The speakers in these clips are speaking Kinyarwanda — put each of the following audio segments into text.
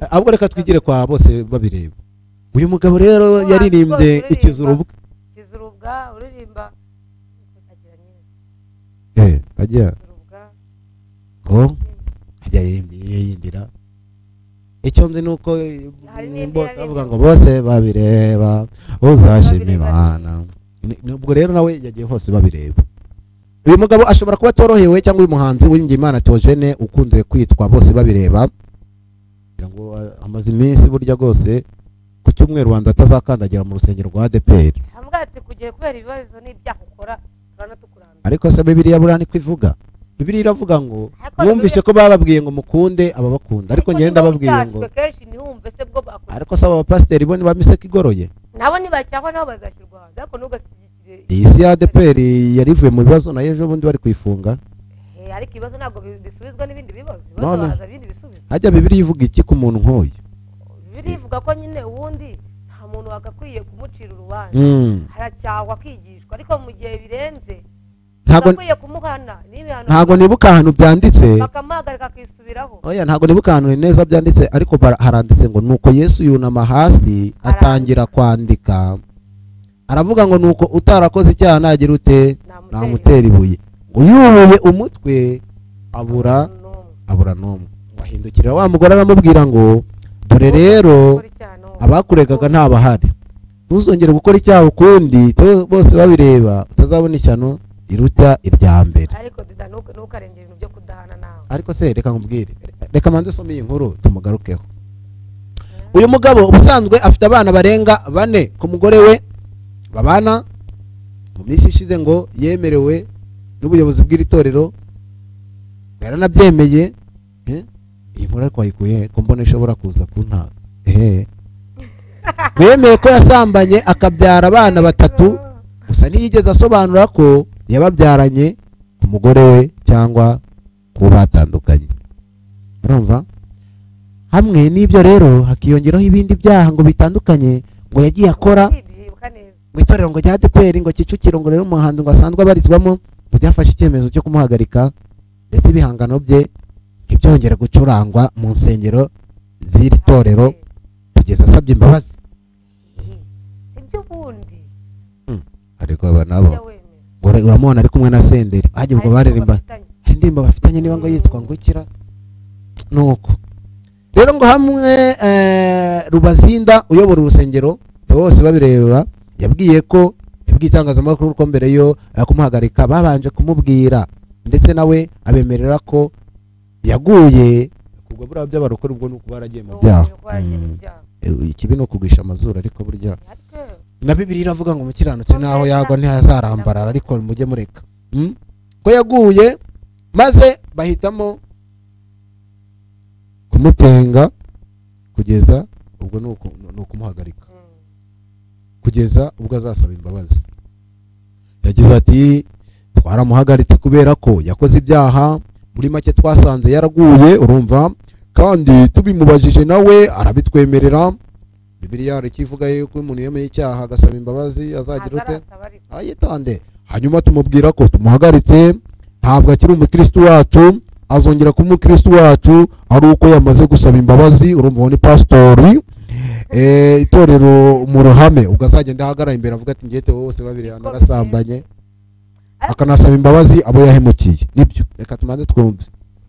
Ahubwo reka twigire kwa bose babireba. Uyu mugabo rero yaririmbye ikizurubwa. Ikizurubwa uririmba ajya ngo ajya yindira. Icyo nzi nuko bose bavuga ngo bose babireba uzashima Imana. Nubwo rero nawe yagiye hose babireba. Uyu mugabo ashobora kuba atorohewe, cyangwa uyu muhanzi Uwiringiyimana Theogene ukunze kwitwa bose babireba, ngo amaze iminsi burya rwose ku cyumweru wanza atazakandagira mu rusengero rwa ADEPR. Ambwa ati kugiye kubera ibibazo n'ibyaha ukora turanatukuramba. Ariko se Bibiliya buriya niko ivuga? Bibiliya iravuga ngo mwumvise ko bababwiye ngo mukunde ababakunda, ariko ngenda babwiye ngo ariko se aba pasiteri bo niba miseke igoroye nabo nibacyahwa nabo bazashyirwa hanze, ariko ntugashyigikire. Iyi si ya ADEPR yari ivuye mu bibazo nayo ejo bundi bari kuyifunga. Ariko ibibazo ntabwo bisubizwa n'ibindi bibazo, ibibazo haza ibindi bisubizo. Hajya Bibiliya ivuga iki ku muntu nk'uyu? Bibiliya ivuga ko nyine ubundi nta muntu wagakwiye kumucira urubanza, haracyahwa akigishwa, ariko mu gihe birenze ntabwo kumuhana. Ntabwo nibuka ahantu byanditse, bakamuhagarika akisubiraho. Oya, ntabwo nibuka ahantu neza byanditse, ariko haranditse ngo nuko Yesu yunama hasi atangira kwandika, aravuga ngo nuko utarakoze icyaha nagira ute namutera ibuye. Uyubuye umutwe abura n'umwe. Wahindukira wa mugore aramubwira ngo dore rero abakuregaga ntabahari, ntuzongere gukora icyaha ukundi, bose babireba utazabona ishyano iruta irya mbere. Ariko ntukarengere ibintu byo kudahana nawe. Ariko se reka nkubwire, reka manze usome iyi nkuru tumugarukeho. Uyu mugabo ubusanzwe afite abana barenga 4 ku mugore we babana. Mu minsi ishize ngo yemerewe n'ubuyobozi bw'iri torero, yaranabyemeye. Iyi nkuru ariko wayikuye ko mbona ishobora kuza kuntaka. Wemeye ko yasambanye akabyara abana 3, gusa ntiyigeze asobanura ko yababyaranye ku mugore we cyangwa ku batandukanye. Urumva? Hamwe n'ibyo rero hakiyongeraho ibindi byaha ngo bitandukanye ngo yagiye akora mu itorero ngo rya ADEPR ngo Kicukiro, ngo rero umuhanzi ngo asanzwe abarizwamo ngo byafashe icyemezo cyo kumuhagarika, ndetse ibihangano bye ntibyongere gucurangwa mu nsengero z'iri torero kugeza asabye imbabazi. Ibyo bundi ariko aba nabo uramubona ari kumwe na Senderi, hajya ubwo baririmba indirimbo bafitanye niba ngo yitwa ngo kira nuko rero ngo hamwe Rubazinda uyobora urusengero bose babireba yabwiye ko itangazamakuru ko mbere yo kumuhagarika babanje kumubwira, ndetse nawe abemerera ko yaguye kugwa buriya by'abarokore ubwo nuko baragiye mu byaha. Ikibi no kugwisha amazuru, ariko burya na Bibiliya iravuga ngo umukiranutsi naho yagwa ntihazarambarara, ariko mujye mureka ko yaguye, maze bahitamo kumutenga kugeza ubwo ni ukumuhagarika kugeza ubwo azasaba imbabazi. Yagize ati twaramuhagaritse kubera ko yakoze ibyaha, muri make twasanze yaraguye, urumva, kandi tubimubajije nawe arabitwemerera. Bibiliya ikivuga yuko umuntu yemeye icyaha agasaba imbabazi azagira ute ayitonde. Hanyuma tumubwira ko tumuhagaritse, ntabwo akiri umukristo wacu, azongera kuba umukristo wacu ari uko yamaze gusaba imbabazi. Urumva ni pastori itorero mu ruhame, ubwo azagenda ahagarara imbere avuga ati ngete bose babiri narasambanye, akanasaba imbabazi abo yahemukiye. Nibyo, reka tumanze twumve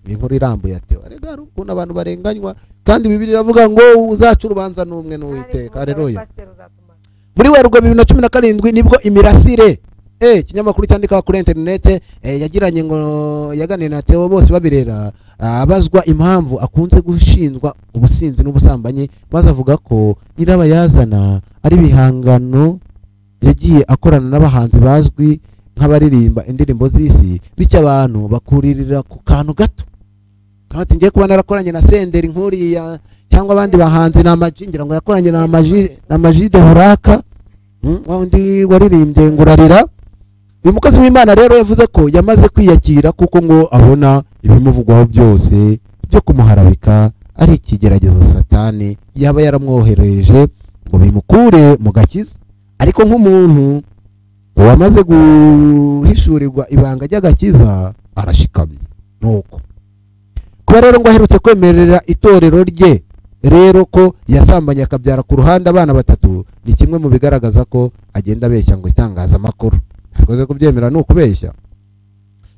inkuru irambuye ate. Arega hari ukuntu abantu barenganywa, kandi Bibiliya iravuga ngo uzaca urubanza n'umwe n'Uwiteka. Haleluya. Muri Werurwe 2017 nibwo Imirasire ikinyamakuru cyandika kuri internet yagiranye ngo yaganiriye na Theo bose babirera, abazwa impamvu akunze gushinjwa ubusinzi n'ubusambanyi, maze avuga ko nyirabayazana ari ibihangano yagiye akorana n'abahanzi bazwi nk'abaririmba indirimbo z'isi, bityo abantu bakuririra ku kantu gato. Kandi ngiye kuba narakoranye na Senderi nkuriya cyangwa abandi bahanzi na Amaji, ngira ngo yakoranye na Amaji na Amaji de Huraka, wundi waririmbye ngurarira. Uyu mukozi w'Imana rero yavuze ko yamaze kwiyakira kuko ngo abona ibimuvugwaho byose byo kumuharabika ari ikigeragezo Satani yaba yaramwohereje ngo bimukure mu gakiza, ariko nk'umuntu wamaze guhishurirwa ibanga ry'agakiza arashikamye. Nuko kuba rero ngo aherutse kwemerera itorero rye rero ko yasambanye akabyara ku ruhande abana batatu ni kimwe mu bigaragaza ko agenda abeshya ngo itangazamakuru. Rwose kubyemera ni ukubeshya.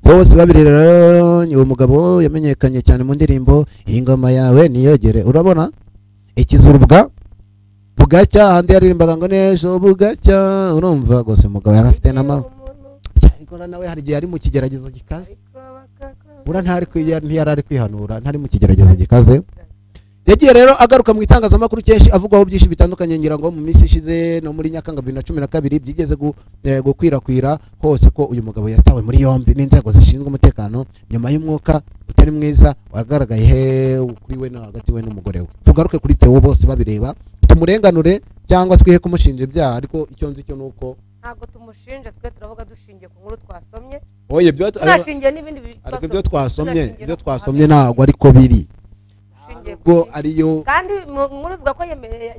Bose babiri rero, uwo mugabo yamenyekanye cyane mu ndirimbo ingoma yawe niyogere, urabona ikizurubwa bugacya, ahandi yaririmbaga ngo n'ejo bugacya, urumva rwose umugabo yari afite n'ama cyakora nawe hari igihe ari mu kigeragezo gikaze, bura ntiyari ari kwihanura, ntari mu kigeragezo gikaze. Yagiye rero agaruka mu itangazamakuru kenshi avugwaho byinshi bitandukanye, ngira ngo mu minsi ishize no muri Nyakanga 2012 byigeze gukwirakwira hose ko uyu mugabo yatawe muri yombi n'inzego zishinzwe umutekano nyuma y'umwuka utari mwiza wagaragaye kuri we no hagati we n'umugore we. Tugaruke kuri Theo bose babireba, tumurenganure cyangwa twihe kumushinja ibyaha, ariko icyo nzi cyo nuko ntabwo tumushinja, twe turavuga dushingiye ku nkuru twasomye. Oye, ibyo tunashingiye n'ibindi ariko ibyo twasomye ntabwo ariko biri ubwo ariyo, kandi nkuru ivuga ko yemere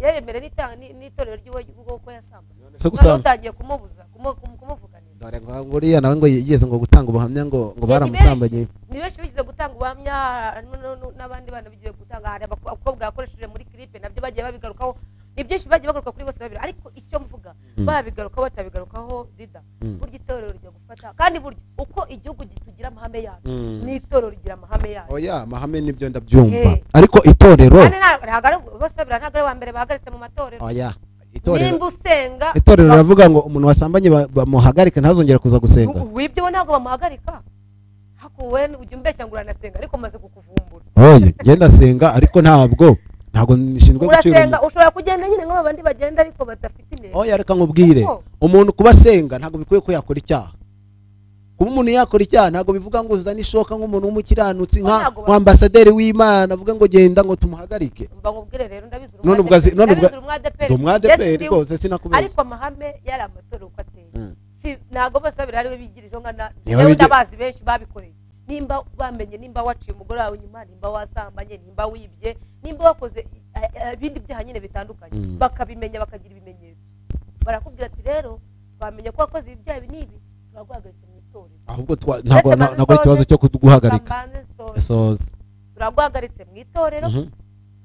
n'itorero ry'iwe ko yasambanye, utangiye kumubuza kumuvuganira. Dore ngo buriya nawe ngo yigeze ngo gutanga ubuhamya ngo baramusambanye. Ni benshi bigize gutanga ubuhamya n'abandi bana bigiye gutanga, hari abakobwa yakoresheje muri clip nabyo bagiye babigarukaho, ni byinshi bagiye bagaruka kuri bose babiri. Ariko icyo mvuga babigarukaho batabigarukaho dida, burya itorero rijya gufata, kandi burya uko igihugu tugira amahame yacu n'itorero rigira amahame yacu. Oya, amahame nibyo ndabyumva, ariko itorero bose babiri ntabwo ari wa mbere bahagaritse mu matorero. Oya, itorero nimba usenga, itorero riravuga ngo umuntu wasambanye bamuhagarike ntazongera kuza gusenga. Wibyo ntabwo bamuhagarika, hakuwe ujya umbeshya ngo uranasenga ariko maze kukuvumbura. Oya, ngenda senga ariko ntabwo nishinzwe gucira. Urasenga ushobora kugenda nyine nk'abandi bagenda ariko badafite intego. Oya, reka nkubwire, umuntu kuba asenga ntabwo bikwiye ko yakora icyaha. Kuba umuntu yakora icyaha ntabwo bivuga ngo uzane ishoka nk'umuntu w'umukiranutsi nka ambasaderi w'Imana avuga ngo genda ngo tumuhagarike. Mba nkubwire rero ndabizi none ubwo umwadeperi rwose sinakubeshya, ariko amahame yari amatorero uko ateye, si ntabwo bose babiri ariwe bigirije nkana, yewe ndabazi benshi babikoreye. Nimba bamenye, nimba waciye umugore wawe inyuma, nimba wasambanye, nimba wibye, nimba wakoze ibindi byaha nyine bitandukanye, bakabimenya bakagira ibimenyetso, barakubwira ati rero twamenye ko wakoze ibi byaha n'ibi, turaguhagaritse mu itorero. Ahubwo ntabwo ikibazo cyo kuguhagarika, soza turaguhagaritse mu itorero,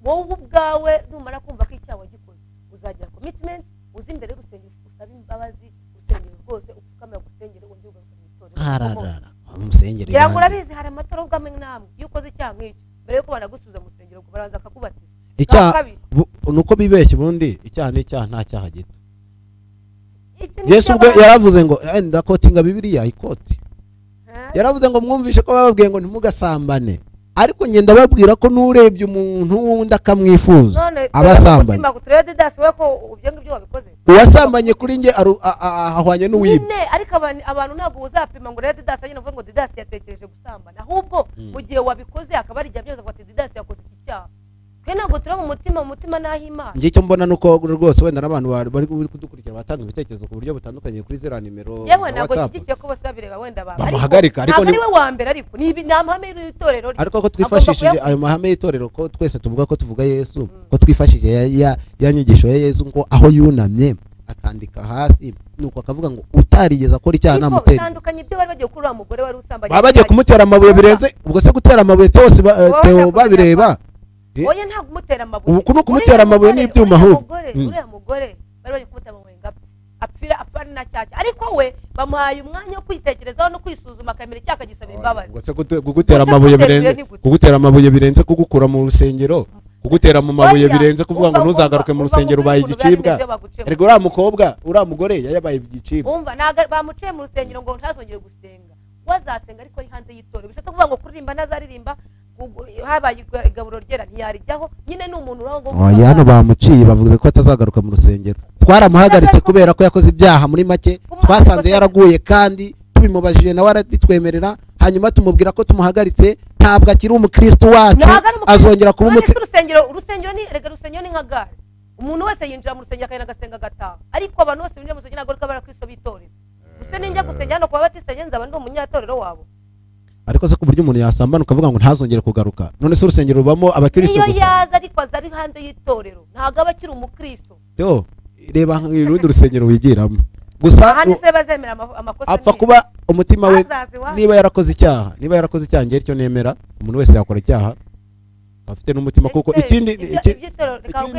wowe ubwawe numara kumva ko icyaha wagikoze uzagira commitment, uzi imbere y'urusengero usaba imbabazi, urusengero rwose upfukame gusengera wongere ugaruke mu itorero. Hararara umusengere ngira ngo urabizi, hari amatorero ubwamwe namwe iyo ukoze icyaha nk'icyo mbere yuko banagusubiza mu rusengero barabanza bakakubatiza. Icyaha nuko bibeshye ubundi icyaha ni icyaha, nta cyaha gito. Yesu ubwo yaravuze ngo ndakotinga Bibiliya ikoti, yaravuze ngo mwumvishe ko bababwiye ngo ntimugasambane, ariko ngenda babwira ko nurebye umuntu wundi akamwifuza abasambanye. Uwasambanye kuri nge ahwanye n'uwibye. Ariko abantu ntabwo uzapima ngo rero Didasi nyine uvuge ngo Didasi yatekereje gusambana, ahubwo mu gihe wabikoze akaba ari byose avuga ati Didasi yakoze iki cyaha. Twe ntabwo turi mu mutima, mu mutima naho Imana. Njye icyo mbona nuko rwose wenda n'abantu bari kudukurikira batanga ibitekerezo ku buryo butandukanye kuri ziriya nimero. Yewe ntabwo nshyigikiye ko bose babireba wenda bamuhagarika, ariko ni we wa mbere, ariko ni amahame y'itorero. Ariko ko twifashishije ayo mahame y'itorero, ko twese tuvuga ko tuvuga Yesu, ko twifashishije ya nyigisho ya Yesu ngo aho yunamye akandika hasi nuko akavuga ngo utarigeze akora icyaha namutera. Bitandukanye ibyo bari bagiye kuri wa mugore wari usambanye, baba bagiye kumutera amabuye birenze ubwo se gutera amabuye Theo Theo babireba. Oya, ntabwo kumutera amabuye, ubu kuno kumutera amabuye n'ibyuma ahubwo uriya mugore bari bagiye kumutera amabuye ngo apfira apfana na cyacya, ariko we bamuhaye umwanya wo kwitekerezaho no kwisuzuma akamera icyaha akagisaba imbabazi. Ubwo se kugutera amabuye birenze, kugutera amabuye birenze kugukura mu rusengero, kugutera mu mabuye birenze kuvuga ngo ntuzagaruke mu rusengero ubaye igicibwa. Erega uriya mukobwa, uriya mugore yabaye igicibwa. Umva bamuciye mu rusengero ngo ntazongere gusenga, wazasenga ariko ari hanze y'itorero, bishatse kuvuga ngo kuririmba ntazaririmba, habaye igaburo ryera ntiyarijyaho, nyine ni umuntu uraho ngo oya. Hano bamuciye bavuze ko atazagaruka mu rusengero, twaramuhagaritse kubera ko yakoze ibyaha. Muri make twasanze yaraguye kandi tubimubajije nawe arabitwemerera, hanyuma tumubwira ko tumuhagaritse ntabwo akiri umukristo wacu, azongera kuba umukristo. Urusengero ni erega urusengero ni nka gare, umuntu wese yinjira mu rusengero akagenda agasenga agataha, ariko abantu bose binjira mu rusengero ntabwo ariko abakristo b'itorero. Gusa ninjya gusenga hano kwa Batista nzaba ndi umunyatorero wabo. Ariko se ku buryo umuntu yasambana ukavuga ngo ntazongere kugaruka, none se urusengero rubamo abakristo gusa? Iyo yaza ariko aza ari hanze y'itorero ntabwo aba akiri umukristo. Yo reba urundi rusengero wigiramo gusa, ahandi se bazemera amakosa apfa kuba umutima we niba yarakoze icyaha, niba yarakoze icyaha ngiye icyo nemera umuntu wese yakora icyaha, Afite n'umutima kuko ikindi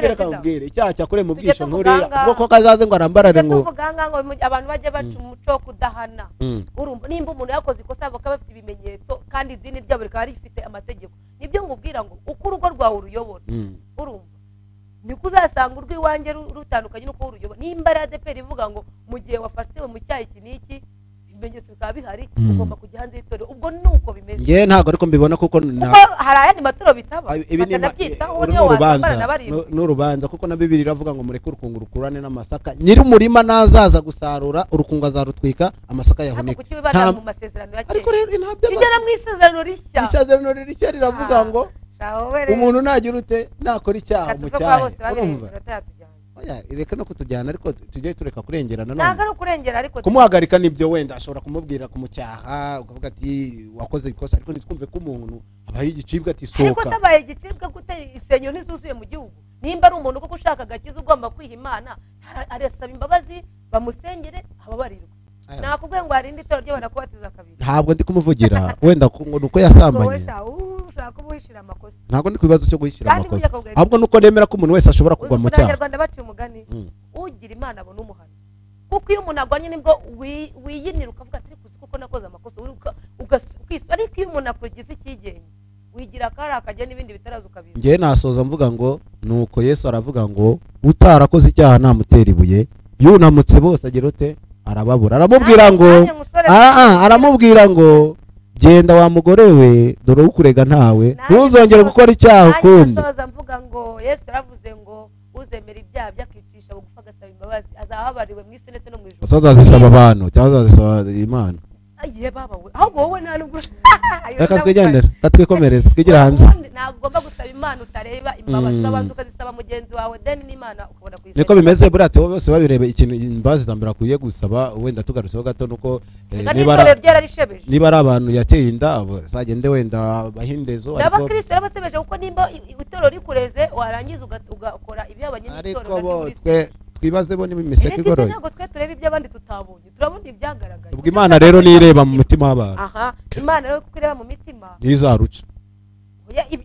reka nkubwire icyaha cyakorewe mu bwisho nkuriya ubwo ko kazaze ngo arambarare ngo tuvuga ngo abantu bajye baca umuco wo kudahana. Urumva nimba umuntu yakoze ikosa bakaba bafite ibimenyetso kandi idini ryabo rikaba rifite amategeko, nibyo ngubwira ngo uko urugo rwawe uruyobora, urumva niko uzasanga urw'iwanjye rutandukanye n'uko uruyobora. Nimba ari ADEPR ivuga ngo mu gihe wafatiwe mu cyaha iki n'iki ibimenyetso bikaba bihari ugomba kujya hanze y'itorero, ubwo nuko bimeze. Nge ntabwo ariko mbibona kuko hari ayandi maturo bitaba batanabyitaho, niyo wasambana na barindwi n'urubanza, kuko na Bibiliya iravuga ngo mureke urukungu rukurane n'amasaka, nyiri umurima nazaza gusarura urukungu azarutwika amasaka yahunika. Ariko rero ntabyo bigera mu isezerano rishya, isezerano rishya riravuga ngo umuntu nagira ute nakora icyaha mu cyaha, urumva oya reka no kutujyana, ariko tujye tureka kurengerana none. Ntabwo ari ukurengera, ariko kumuhagarika nibyo wenda ashobora kumubwira kumucyaha ukavuga ati wakoze ikosa, ariko ntitwumve ko umuntu abaye igicibwa ati sohoka. Ariko se abaye igicibwa gute isenyo ntizuzuye mu gihugu? Nimba ari umuntu koko ushaka agakiza ugomba kwiha Imana, arasaba imbabazi bamusengere ababarirwe. Nakubwiye ngo hari indi torero ryo banakubatiza kabiri. Ntabwo ndi kumuvugira wenda ngo nuko yasambanye. Ushaka kubuhishira amakosa. Ntabwo ndi kubibazo cyo guhishira amakosa. Ahubwo nuko nemera ko umuntu wese ashobora kugwa mu cyaha. Abanyarwanda baciye umugani ugira Imana abona umuhano. Kuko iyo umuntu agwanye nibwo wiyinira ukavuga ati kuko nakoze amakosa, ukiswa. Ariko iyo umuntu akugize ikigenge wigira akari akajya n'ibindi bitaraza ukabizi. Ngewe nasoza mvuga ngo nuko Yesu aravuga ngo utarakoze icyaha namutera ibuye, yunamutse bose agira ute arababura. Aramubwira ngo aramubwira ngo genda wa mugore we dore ukurega ntawe, ntuzongere gukora icyaha ukundi. Nasoza mvuga ngo Yesu yaravuze ngo uzemera ibyaha byakicisha bugufi agasaba imbabazi azahabariwe mu isi ndetse no mu ijuru. Azazisaba abantu cyangwa azazisaba Imana? Ayiye baba we, ahubwo wowe nta nubwo reka twigendere, reka twikomereze twigira hanze. Ntabwo ugomba gusaba Imana utareba imbabazi, urabanza ukazisaba mugenzi wawe deni n'Imana ukabona kuyisaba. Niko bimeze buriya Theo bose babireba ikintu imbabazi za mbere akwiye gusaba, wenda tugarutseho gato nuko niba ari abantu yateye inda azagende wenda bahindezo, ariko n'abakristo yarabasebeje kuko nimba itorero rikureze warangiza ugakora ibihabanye n'itorero. Ariko twe twibaze bo niba imiseke igoroye. Ntabwo twe tureba iby'abandi tutabonye, turabona ibyagaragaye. Ubwo Imana rero nireba mu mutima w'abantu. Aha, Imana rero kuko ireba mu mitima ntizaruca.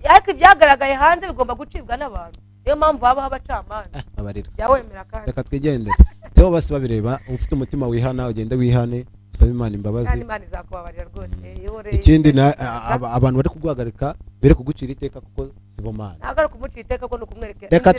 Ariko ibyagaragaye hanze bigomba gucibwa n'abantu. Niyo mpamvu habaho abacamanza. Abarira. Yawemera kandi. Reka twigendere. Theo bose babireba, ufite umutima wihana ugende wihane, usabe Imana imbabazi. Kandi Imana izakubabarira rwose. Ikindi abantu bari kuguhagarika bere kugucira iteka kuko sibo Mana. Ntabwo ari kumucira iteka ko ni ukumwereka. Reka